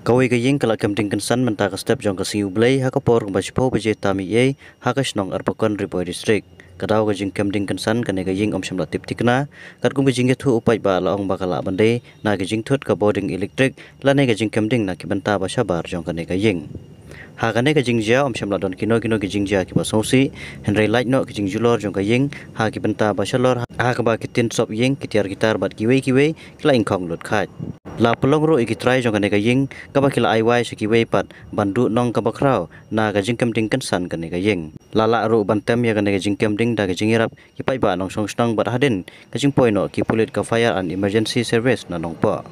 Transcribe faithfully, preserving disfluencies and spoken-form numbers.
Kawei ka ïing ka la kem ding kynsan mynta ka step jong ka sngi U Blei ha ka por kumba shiphew baje tam eiei ha ka shnong Arpakon, Ri Bhoi District. Ka daw ka jingkem ding kynsan kane ka ïing ym shym la tip thikna, katkum ka jingïathuh u paidbah la ong ba ka lah ban dei na ka jingthut ka bording elektrik lane ka jingkem ding na ki bynta ba shabar jong kane ka ïing. Ha kane ka jingjia ym shym la don kino kino ki jingjia kiba sngewsih, hynrei lait noh ki jingjulor jong ka ïing ha ki bynta ba shalor, ha kaba ki tin sop ïing, ki tiar ki tar bad kiwei kiwei ki la ingkhong lut khat. La pynlong ruh ïa ki trai jong kane ka ïing kaba ki la ai wai sha kiwei pat ban duh nong kaba khraw na ka jingkem ding kynsan kane ka ïing. La lah ruh ban tem ïa kane ka jingkem ding da ka jingïarap ki paidbah nongshong shnong bad hadien ka jingpoi noh ki pulit ka Fire and Emergency Service na Nongpoh.